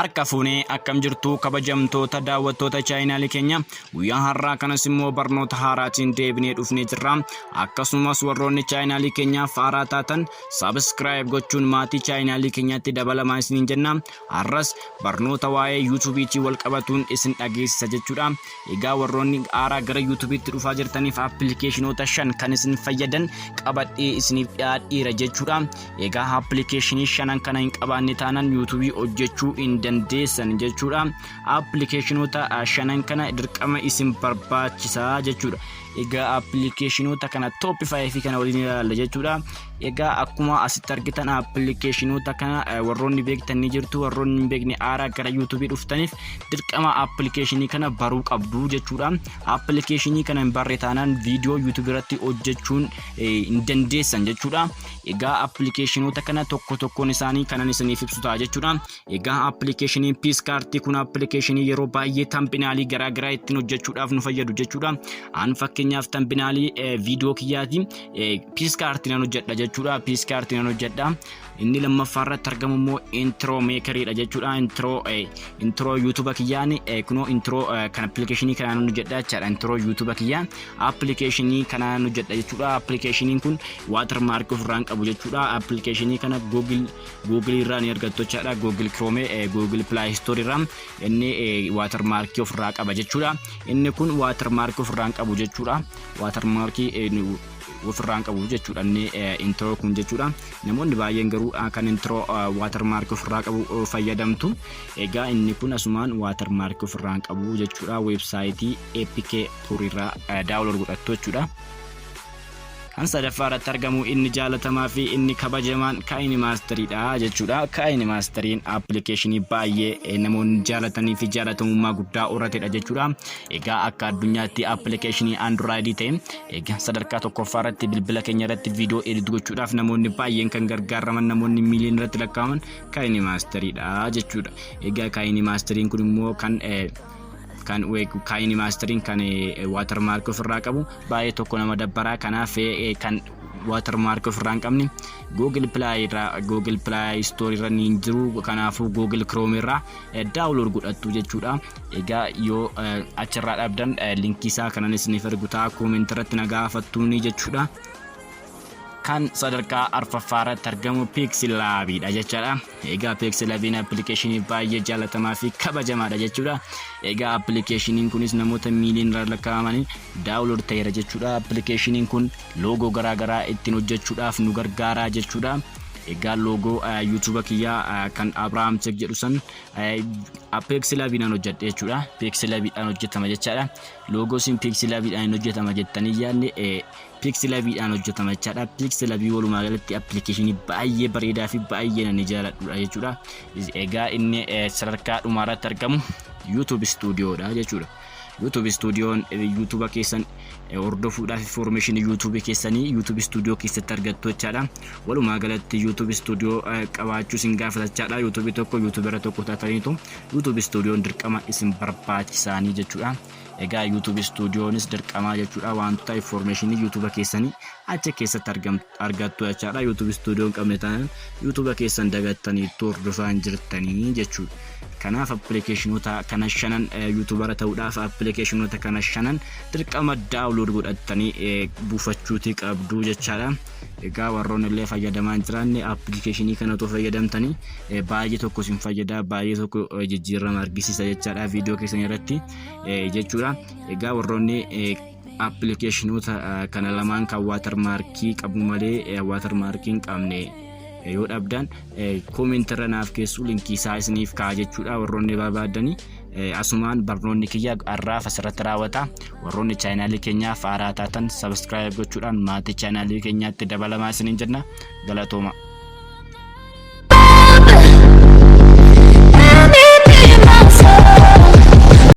Harka fuunee akkam jirtu, kabajamtoota daawwattoota chaayinaalii keenya? Guyyaa har'aa kanas immoo barnoota haaraatiin deebinee dhufnee jirra. Akkasumas warroonni chaayinaalii keenyaaf haaraa taatan subscribe gochuun maatii chaayinaalii keenyaatti dabalamaa isiniin jenna. Har'as barnoota waa'ee yuutuubiitiin wal qabatuun isin dhageessisa jechuudha. Egaa warroonni haaraa gara yuutuubiitti dhufaa jirtaniif appilikeeshinoota 5 kan isin fayyadan qabadhee isiniif dhiyaadheera jechuudha. Egaa appilikeeshinii shanan kana hin qabaanne taanaan yuutuubii hojjechuu hin dandeessan jechuudha. Appilikeeshinoota shanan kana dirqama isin barbaachisaa jechuudha. Egaa appilikeeshinoota kana top 5 kana waliin ilaalla jechuudha. Egaa akkuma asitti argitan appilikeeshinoota kana warroonni beektan ni jirtu, warroonni hin beekne haaraa gara yuutuubii dhuftaniif dirqama appilikeeshinii kana baruu qabdu jechuudha. Appilikeeshinii kana hin barre taanaan viidiyoo yuutuubii irratti hojjechuun hin dandeessan jechuudha. Egaa appilikeeshinoota kana tokko tokkoon isaanii kanan isiniif ibsu ta'a jechuudha. Egaa appilikeeshiniin PicsArt kun appilikeeshinii yeroo baay'ee thumbnailii garaa garaa ittiin hojjechuudhaaf nu fayyadu jechuudha. An fakkeenyaaf thumbnailii viidiyoo kiyyaati PicsArt nan hojjedha jechuudha. PicsArt nan hojjedha. Inni lammaffaa irratti argamu immoo intro makeriidha jechuudha. Intro yuutuuba kiyyaan kunoo intro kan appilikeeshinii kanaan hojjedha jechaadha. Intro yuutuuba kiyyaan appilikeeshinii kanaan hojjedha jechuudha. Appilikeeshiniin kun watermarkii ofirraa hin qabu jechuudha. Appilikeeshinii kana Google irraa ni argattu jechaadha. Google Chrome, Google Play Store irraa inni watermarkii ofirraa qaba jechuudha. Inni kun watermarkii ofirraa hin qabu jechuudha. Watermarkii ofirraa hin qabu jechuudha inni intro kun jechuudha. Namoonni baay'een garuu kan intro watermarkii ofirraa qabu fayyadamtu. Egaa inni kun asumaan watermarkii ofirraa hin qabu jechuudha. Weebsaayitii APK Pure irraa download godhattu jechuudha. Kan sadaffaa irratti argamu inni jaalatamaa fi inni kabajamaan KineMasteriidha jechuudha. KineMasteriin appilikeeshinii baay'ee namoonni jaalatanii fi jaalatamummaa guddaa horatedha jechuudha. Egaa akka addunyaatti appilikeeshinii Androidii ta'e egaa sadarkaa tokkoffaa irratti bilbila keenya irratti viidiyoo edit gochuudhaaf namoonni baay'een kan gargaaraman, namoonni miiliyoona irratti lakkaa'aman, KineMasteriidha jechuudha. Egaa KineMasteriin kun immoo kan KineMasteriin kan watermarkii ofirraa qabu baay'ee tokko nama dabbaraa. Kanaaf kan watermarkii ofirraa hin qabne Google Play irraa, Google Play Store irra ni jiru. Kanaafuu Google Chrome irraa download godhattu jechuudha. Egaa yoo achirraa dhabdan linkii isaa kanan isiniif ergu ta'a, comment irratti na gaafattuuni jechuudha. Kan sadarkaa arfaffaa irratti argamu PixelLabiidha jechaadha. Egaa PixelLabiin appilikeeshinii baay'ee jaalatamaa fi kabajamaadha jechuudha. Egaa appilikeeshiniin kunis namoota miiliyoona lakkaa'amanii download ta'eera jechuudha. Appilikeeshiniin kun loogoo garaa garaa ittiin hojjechuudhaaf nu gargaara jechuudha. Egaa loogoo yuutuuba kiyyaa kan Abrahaam Tech jedhu san PixelLabiidhaan hojjedhe jechuudha. PixelLabiidhaan hojjetama jechaadha. Loogoo isin PixelLabiidhaan hin hojjetama jettanii yaadne PixelLabiidhaan hojjetama jechaadha. PixelLabii walumaa galatti appilikeeshinii baay'ee bareedaa fi baay'ee nani jaaladhudha jechuudha. Egaa inni sadarkaa dhumaarratti argamu YouTube Studioodha jechuudha. YouTube Studioon YouTube keessan hordofuudhaaf information YouTube keessanii YouTube Studio keessatti argattu jechaadha. Walumaa galatti YouTube Studio qabaachuu isin gaafata jechaadha. YouTube tokko YouTubera tokko taataniitu YouTube Studioon dirqama isin barbaachisaanii jechuudha. Egaa YouTube Studioonis dirqamaa jechuudha. Wantoota information YouTube keessanii achi keessatti argattu jechaadha. YouTube Studio hin qabne taanaan YouTube keessan dagattaniitu hordofaa hin jirtanii jechuudha. Kanaaf appilikeeshinoota kana shanan YouTubera ta'uudhaaf appilikeeshinoota kana shanan dirqama download godhattanii buufachuutii qabdu jechaadha. Egaa warroonni illee fayyadamaa hin jiraanne appilikeeshinii kana otoo fayyadamtanii baay'ee tokko isin fayyada, baay'ee tokko jijjiirama argisiisa jechaadha viidiyoo keessan irratti jechuudha. Egaa warroonni appilikeeshinoota kana lamaan kan watermarkii qabu malee watermarkii hin qabne yoo dhabdan comment irra naaf keessu, linkii isaa isiniif ka'a jechuudha warroonni barbaadanii. Asumaan barnoonni kiyya har'aaf asirratti raawwata. Warroonni chaanaalii keenyaaf haaraa taatan subscribe gochuudhaan maatii chaanaalii keenyaatti dabalamaa isiniin jenna. Galatooma.